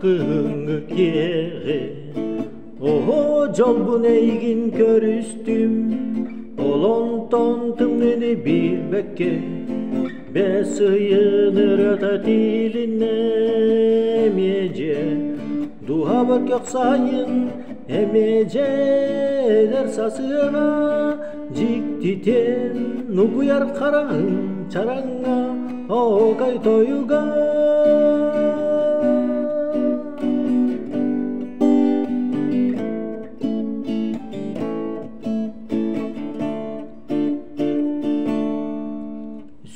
кыһыҥҥы киэҕи, Оһо дьолбун эйигин көрүстүм, Ол онтон тымныыны билбэккэ, Бэс ыйын ырата тилиннэ эмиэ Дууһабар көх сайын эмиэ дьэ сасыаҕа Дьиктитин нугуйар хараҕын чараҥҥа оһуокай тойуга.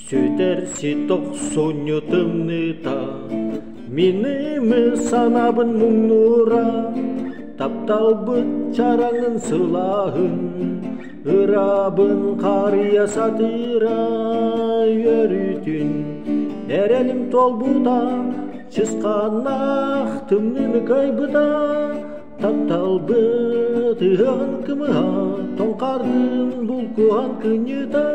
Сүтэрси тохсунньу тымныыта Минимы санаабын муҥнуура Тапталбыт чараҥын сылааһын Ырабын харыйа сатыыра Үөрүүтүн эрэлим туолбута Чысхааннаах тымныыны кыайбыта Тапталбыт ыһыаҕын кымыһа Тоҥхардын булкуһан кынньыта.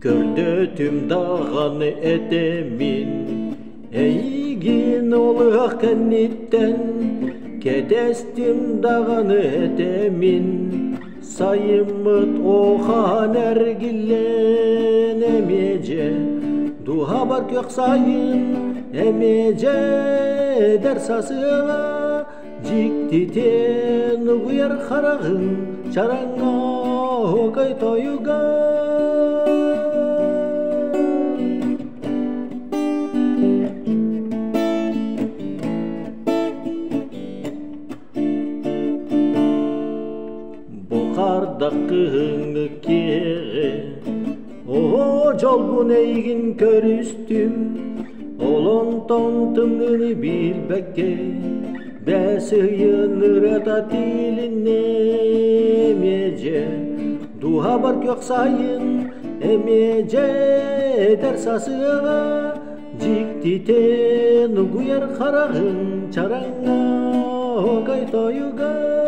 Көрдөтүм даҕаны этэммин, эйигин олуһах кэнниттэн кэтэстим даҕаны этэммин, сайыммыт оохаһан эргиллэн эмиэ дьэ, дууһабар көх сайын эмиэ дьэ эдэр сасыала Дьиктитин угуйар хараҕын чараҥҥа оһуокай тойуга. Бу хардах кыһыҥҥы киэҕи Оо, дьолбун эйигин көрүстүм, ол онтон тымныыны билбэккэ, бэс ыйын ырата тилиннэ эмиэ дьэ, дууһабар күөх сайын эмиэ дьэ эдэр сасыаҕа, дьиктитин угуйар хараҕын чараҥҥа оһуокай тойуга.